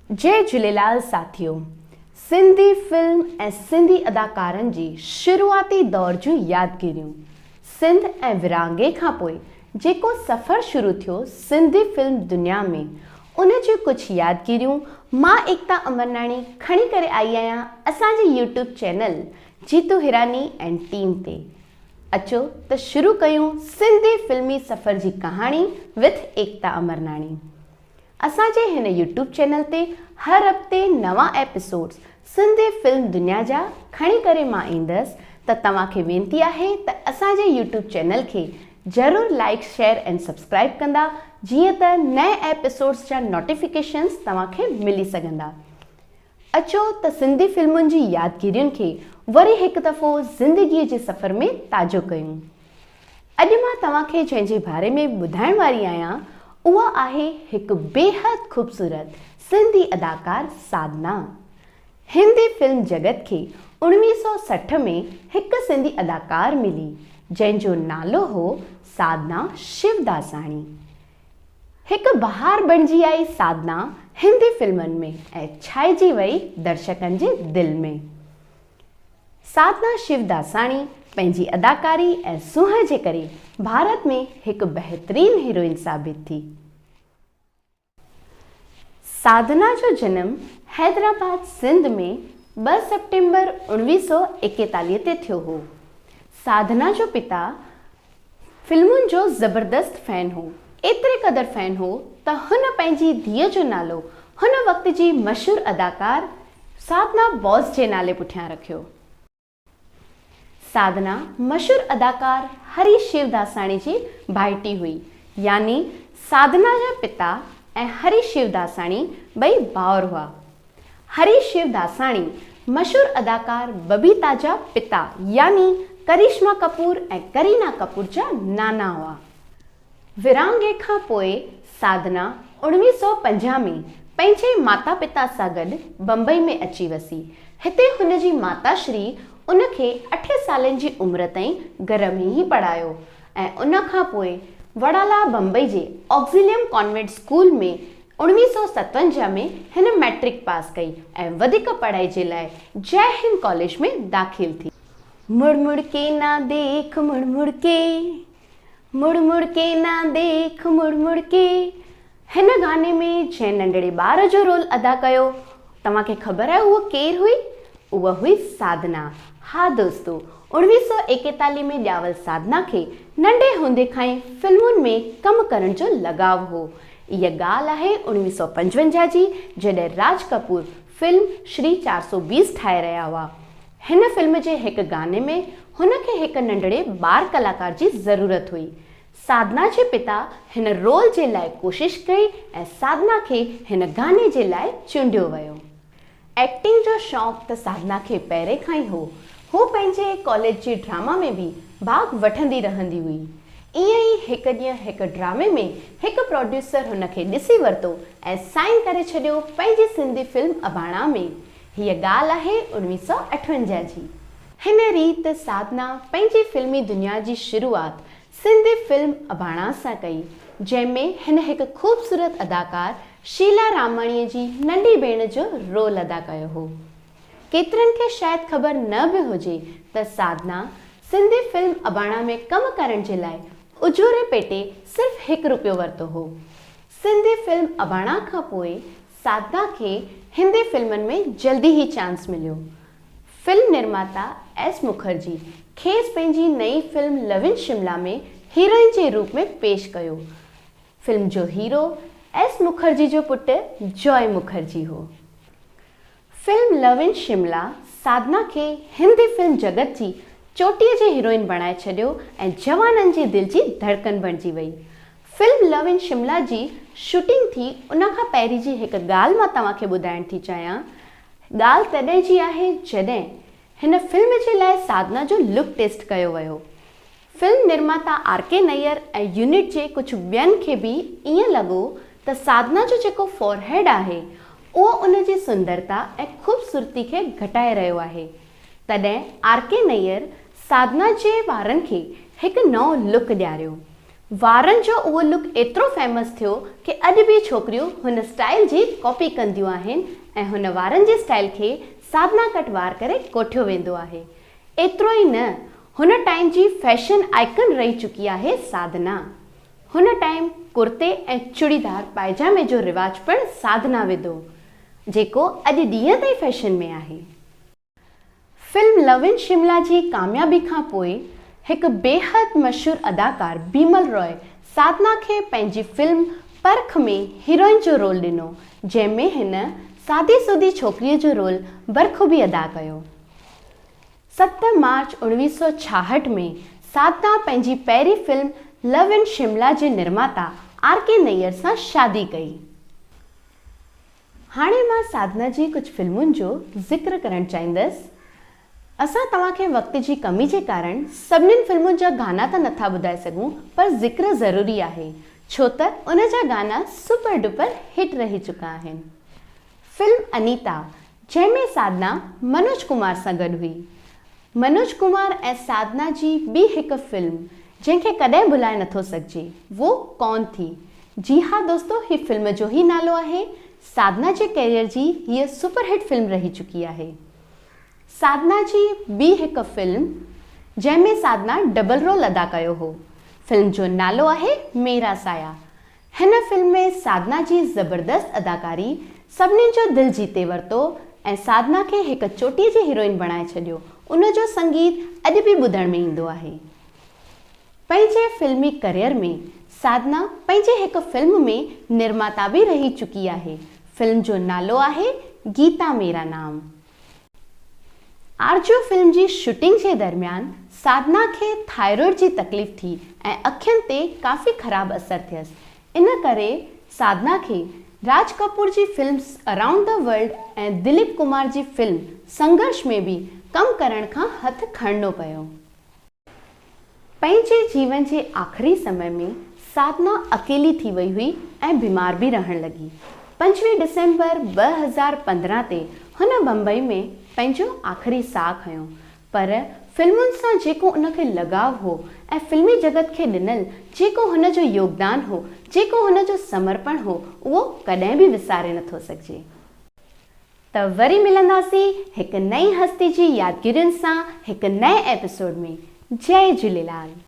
جئي جهوليلال ساٿيو سنڌي فلم ۽ سنڌي اداڪارن جي شروعاتي دور جون يادگيريون سنڌ ۽ ورهاڱي کان پوء جيڪو سفر شروع ٿيو سنڌي فلم دنيا ۾ ان جون ڪجهه يادگيريون مان ايڪتا امرناڻي کڻي ڪري آئي آهيان اسان جي YouTube channel Jitu Hirani and team تي اچو ته شروع ڪيون سنڌي فلمي سفر جي ڪهاڻي وٿ ايڪتا امرناڻي. اسان جي هن يوٽيوب چينل تي هر هفتي نوان ايپيسوڊز سنڌي فلم دنيا جا کڻي ڪري مان ايندس ته توهان کي وينتي آهي ته اسان جي يوٽيوب چينل کي ضرور لائيڪ شيئر ۽ سبسڪرائيب ڪندا جيئن ته نئين ايپيسوڊز جا نوٽيفڪيشنز توهان کي ملي سگهندا. اچو ته سنڌي فلمن جي يادگيرين کي وري هڪ دفعو زندگيء جي سفر ۾ تازو ڪيون. اڄ مان توهان کي جنهن جي باري ۾ ٻڌائڻ واري آهيان اها آهي هڪ بيحد خوبصورت سنڌي اداڪار ساڌنا. هندي فلم جڳت کي 1960 ۾ هڪ سنڌي اداڪار ملي جنهن جو نالو هو ساڌنا شوداساڻي. هڪ بهار بڻجي آئي ساڌنا هندي فلمن ۾ ۽ ڇائجي وئي درشڪن جي دل ۾. ساڌنا شوداساڻي پنهنجي اداڪاري ۽ سونهن جي ڪري ڀارت ۾ هڪ بهترين هيروئن ثابت ٿي. ساڌنا جو جنم حيدرآباد سنڌ ۾ 2 سيپٽمبر 1941 تي ٿيو هو. ساڌنا جو پتا فلمن جو زبردست فين هو، ايتري قدر فين هو ته هن پنهنجي ڌيء جو نالو هن وقت جي مشهور اداڪار ساڌنا بوس جي نالي پٺيان رکيو. ساڌنا مشهور اداڪار هري شيوداساڻي جي ڀائٽي هئي، يعني ساڌنا جا پتا ۽ هري شيوداساڻي ٻئي ڀائر هئا. هري شيوداساڻي مشهور اداڪار ببيتا جا پتا يعني ڪرشما ڪپور ۽ ڪرينا ڪپور جا نانا هئا. ورهاڱي کان پوء ساڌنا 1950 ۾ پنهنجي ماتا پتا سان گڏ بمبئي ۾ اچي وسي. هتي هن جي ماتا شري ان کي اٺين سالن جي عمر تائين گهر ۾ ئي پڙهايو ۽ ان کان پوء وڙالا بمبئي جي آگزيليم ڪانوينٽ اسڪول ۾ 1957 ۾ هن مئٽرڪ پاس ڪئي ۽ وڌيڪ پڙهائي جي لاء جئه هند ڪاليج ۾ داخل ٿي. مڙ مڙ ڪي نا ديک مڙ مڙ ڪي، مڙ مڙ ڪي نا ديک مڙ مڙ ڪي هن گاني ۾ جنهن ننڍڙي ٻار جو رول ادا ڪيو توهان کي خبر آهي هوء ڪير هئي؟ اها هئي ساڌنا. ها دوستو، 1941 ۾ ڄاول ساڌنا کي ننڍي هوندي کان ئي فلمن ۾ ڪم ڪرڻ جو لڳاء هو. اها ڳالهه آهي 1955 جي جڏهن راج ڪپور فلم شري چار سؤ بيس ٺاهي رهيا هئا. هن فلم جي هڪ گاني ۾ هن کي هڪ ننڍڙي ٻار ڪلاڪار جي ضرورت هئي. ساڌنا جي پتا هن رول جي لاء ڪوشش ڪئي ۽ ساڌنا کي هن گاني جي لاء چونڊيو ويو. ايڪٽنگ جو شوق ته ساڌنا کي پهرين کان ئي هو. هوء پنهنجي ڪاليج جي ڊراما ۾ به ڀاڳ وٺندي رهندي هئي. ائين ئي هڪ ڏينهن هڪ ڊرامي ۾ هڪ پروڊيوسر هن کي ڏسي ورتو ۽ سائن ڪري ڇڏيو پنهنجي سنڌي فلم اباڻا ۾. هيء ڳالهه آهي 1958 جي. هن ريت ساڌنا پنهنجي فلمي دنيا جي شروعات سنڌي فلم اباڻا سان ڪئي، جنهن ۾ هن هڪ خوبصورت اداڪار شيلا راماڻيء جي ننڍي ڀيڻ جو رول ادا ڪيو هو. ڪيترن کي شايد خبر نه به هجي ته ساڌنا سنڌي فلم اباڻا ۾ ڪم ڪرڻ جي لاء اجوري پيٽي صرف هڪ روپيو ورتو هو. سنڌي فلم اباڻا کان پوء ساڌنا کي هندي فلمن ۾ جلدي ئي چانس مليو. فلم نرماتا ايس مکرجي کيس پنهنجي نئين فلم لو ان شملا ۾ هيروئن جي روپ ۾ پيش ڪيو. فلم جو هيرو ايس مکرجي جو پٽ جوئي مکرجي هو. فلم لو ان شملا ساڌنا کي هندي فلم جڳت جي چوٽيء جي هيروئن بڻائي ڇڏيو ۽ جوانن جي دل جي ڌڙڪن بڻجي وئي. فلم لو ان شملا جي شوٽنگ ٿي ان کان پهرين جي هڪ ڳالهه مان توهان کي ٻڌائڻ ٿي چاهيان. ڳالهه تڏهن جي آهي جڏهن هن فلم جي لاء ساڌنا جو لڪ ٽيسٽ ڪيو ويو. Film نرماتا R K Nayyar ۽ unit جي ڪجهه ٻين کي به ائين لڳو ته ساڌنا جو جيڪو فور هيڊ آهي اهو ان جي سندرتا ۽ خوبصورتي کي گهٽائي رهيو آهي. تڏهن آر ڪي نيئر ساڌنا جي وارن کي هڪ نئون لڪ ڏياريو. وارن جو اهو لڪ ايترو فيمس ٿيو ڪي اڄ به ڇوڪريون هن اسٽائيل جي ڪاپي ڪنديون آهن ۽ هن وارن جي اسٽائيل کي ساڌنا ڪٽ وار ڪري ڪوٺيو ويندو آهي. ايترو ئي نه هن ٽائيم جي فيشن آئيڪن رهي چڪي آهي ساڌنا. هن ٽائيم ڪرتي ۽ چڙيدار پائجامي جو رواج پڻ ساڌنا وڌو جيڪو اڄ ڏينهن تائين فيشن ۾ آهي. فلم لو ان شملا جي ڪاميابي کان پوء هڪ بيحد مشهور اداڪار بيمل راء ساڌنا کي پنهنجي فلم پرک ۾ هيروئن جو رول ڏنو، جنهن ۾ هن سادي سودي ڇوڪريء جو رول برخوبي ادا ڪيو. 7 مارچ 1966 ۾ ساڌنا پنهنجي پهرين فلم لو ان شملا جي نرماتا آر ڪي نيئر سان شادي ڪئي. هاڻي مان ساڌنا جي ڪجهه فلمن جو ذڪر ڪرڻ چاهيندس. اسان توهان کي وقت جي ڪمي جي ڪارڻ سڀنين فلمن جا گانا ته نٿا ٻڌائي سگهون پر ذڪر ضروري آهي ڇو ته ان جا گانا سپر ڊپر هٽ رهي چڪا آهن. فلم انيتا جنهن ۾ ساڌنا منوج ڪمار سان گڏ هئي. منوج ڪمار ۽ ساڌنا جي ٻي هڪ فلم جنهن کي ڪڏهن ڀلائي نٿو سگهجي وو ڪون ٿي جي ها دوستو هي فلم جو ئي نالو آهي ساڌنا جي ڪيريئر جي هيء سپر هٽ فلم رهي چڪي آهي ساڌنا جي ٻي هڪ فلم جنهن ۾ ساڌنا ڊبل رول ادا ڪيو هو فلم جو نالو آهي ميرا سايا هن فلم ۾ ساڌنا جي زبردست اداڪاري سڀني جو دل جيتي ورتو ۽ ساڌنا کي هڪ چوٽيء جي هيروئن بڻائي ڇڏيو. ان جو سنگيت اڄ به ٻڌڻ ۾ ايندو آهي. پنهنجي فلمي ڪريئر ۾ ساڌنا پنهنجي هڪ فلم ۾ نرماتا به رهي چڪي آهي. فلم جو نالو آهي گيتا ميرا نام. آرجو فلم جي شوٽنگ جي درميان ساڌنا کي ٿائرائيڊ جي تڪليف ٿي ۽ اکين تي ڪافي خراب اثر ٿيس. ان ڪري ساڌنا کي راج ڪپور جي film around the world ۽ Dilip Kumar جي فلم سنگهرش ۾ به ڪم ڪرڻ کان هٿ کڻڻو پيو. پنهنجي جيون جي آخري سمي ۾ ساڌنا اڪيلي ٿي وئي هئي ۽ بيمار به رهڻ لڳي. 25 ڊسمبر 2015 تي هن بمبئي ۾ پنهنجو آخري ساهه کنيو. پر فلمن سان جيڪو ان کي لڳاء هو ۽ فلمي جڳت کي ڏنل جيڪو هن جو يوگدان هو، جيڪو هن جو سمرپڻ هو، اهو ڪڏهن به وساري نٿو سگهجي. ته وري ملنداسين هڪ نئين هستي جي يادگيرين سان هڪ نئين ايپيسوڊ ۾ جئي جهوليلال.